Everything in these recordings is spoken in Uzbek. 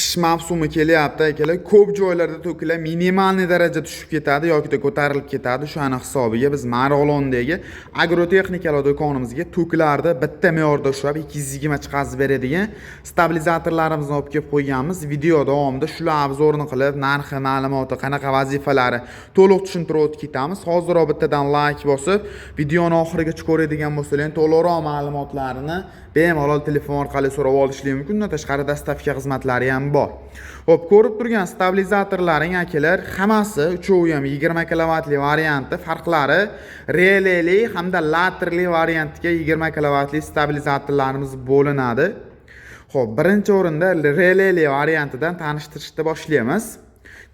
Qish mavsumi kelyapti, akalar. Ko'p joylarda toklar минимальный daraja tushib ketadi yokida ko'tarilib ketadi. O'shani hisobiga biz Marg'ilondagi agrotexnikalar do'konimizga toklarni bitta me'yorda ushlab 220 chiqazib beradigan stabilizatorlarimizni olib kelib qo'yganmiz. Video davomida shular обзор ini qilib, narxi, ma'lumoti, qanaqa vazifalari to'liq tushuntirib o'tib ketamiz. Hoziroq bittadan layk bosib, videoni oxirigacha ko'radigan bo'lsalar, to'liqroq ma'lumotlarini bemalol telefon orqali so'rab olishligi mumkin. Undan tashqari доставка xizmatlari ham bor. Xo'p, ko'rib turgan stabilizatorlaring, akalar, hammasi uchovi ham 20 kilovatli varianti, farqlari releli hamda laterli variantga 20 kilovatli stabilizatorlarimiz bo'linadi. Xo'p, birinchi o'rinda releli variantidan tanishtirishni boshlaymiz.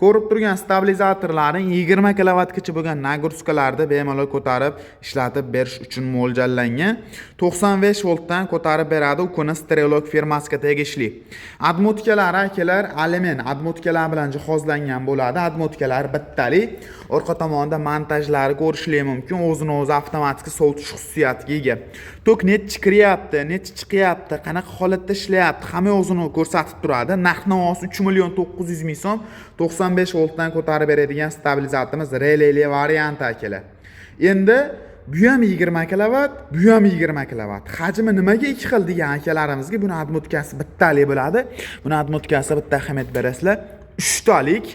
Ko'rib turgan stabilizatorlaring 20 kilovatgacha bo'lgan нагрузка larni bemalol ko'tarib ishlatib berish uchun mo'ljallangan. 95 voltdan ko'tarib beradi, Ukuni Strelok firmasiga tegishli. Обмотка lari, akalar, alyumin обмотка lar bilan jihozlangan bo'ladi. Обмотка lar bittali. Orqa tomonda montajlari ko'rishlik mumkin. O'zini o'zi avtomatik sovutish xususiyatiga ega. Tok nechi kiryapti, nechi chiqyapti, qanaqa holatda ishlayapti, hamma o'zini ko'rsatib turadi. Narx navosi 3 million 900 ming so'm. 95 voltdan ko'tarib beradigan stabilizatorimiz releli varianti, akalar. Endi bu ham 20 kilovat, bu ham 20 kilovat. Hajmi nimaga ikki xil degan akalarimizga, buni обмотка si bittalik bo'ladi. Buni обмотка si bitta, ahamiyat berasizlar. Uchtalik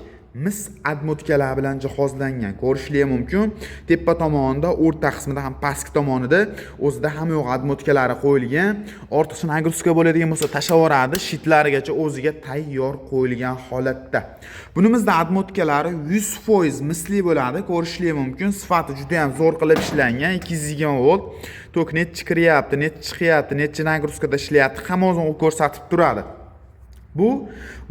mis обмотка lar bilan jihozlangan. Ko'rishlik mumkin. Tepa tomonida, o'rta qismida ham pastki tomonida o'zida hamma yo'q обмотка lari qo'yilgan. Ortiqcha нагрузка bo'ladigan bo'lsa tashlab yuboradi, щит larigacha o'ziga tayyor qo'yilgan holatda. Bunimizda обмотка lari 100% misli bo'ladi. Ko'rishlik mumkin. Sifati juda ham zo'r qilib ishlangan. 220 volt. Tok nechi kiryapti, nechi chiqyapti, necha нагрузка da ishlayapti, hamma o'zini ko'rsatib turadi. Bu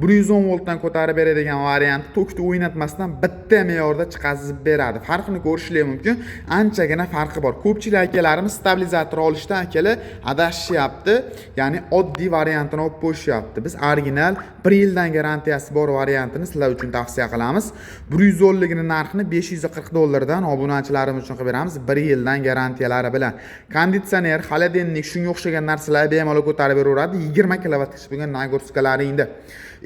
110 voltdan ko'tarib beradigan varianti tokni o'ynatmasdan bitta me'yorda chiqazib beradi. Farqini ko'rishlar mumkin. Anchagina farqi bor. Ko'pchilik akalarimiz stabilizator olishda, akalar, adashishyapti. Ya'ni oddiy variantini olib qo'yishyapti. Biz original 1 yildan garantiyasi bor variantini sizlar uchun tavsiya qilamiz. 110 ligini narxini 540 dollardan obunachilarimiz uchun qilib beramiz 1 yildan garantiyalari bilan. Konditsioner, холодильник, shunga o'xshagan narsalar bemalol ko'tarib beraveradi 20 kilovatgacha bo'lgan нагрузка laringda.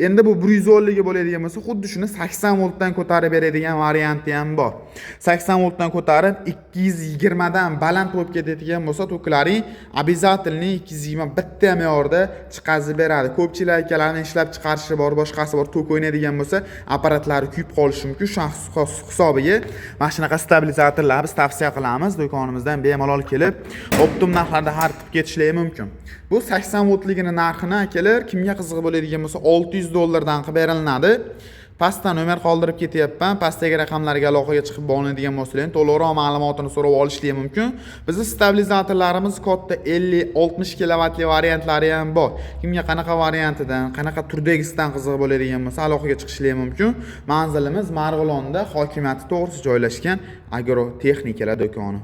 Endi bu 110 ligi bo'ladigan bo'lsa, xuddi shuni 80 voltdan ko'tarib beradigan varianti ham bor. 80 voltdan ko'tarib 220 dan baland bo'lib ketadigan bo'lsa, toklaring обязательно 220 bitta me'yorda chiqazib beradi. Ko'pchilik akalarni ishlab chiqarishi bor, boshqasi bor, tok o'ynaydigan bo'lsa, apparatlari kuyib qolishi mumkin. Shu hisobiga mana shunaqa stabilizatorlar biz tavsiya qilamiz. Do'konimizdan bemalol kelib, оптом narxlarda xarid qilib ketishlari mumkin. Bu 80 voltligini narxini, akalar, kimga qiziq bo'ladigan bo'lsa, 600 dollardan qilib berilinadi. Pastda nomer qoldirib ketyapman. Pastdagi raqamlarga aloqaga chiqib bog'lanadigan bo'lsalar, to'liqroq ma'lumotini so'rab olishlari mumkin. Bizni stabilizatorlarimiz katta 50-60 kilovatli variantlari ham bor. Kimga qanaqa variantidan, qanaqa turdagisidan qiziq bo'ladigan bo'lsa, aloqaga chiqishlari mumkin. Manzilimiz Marg'ilonda, hokimiyati to'g'risi joylashgan agrotexnikalar do'koni.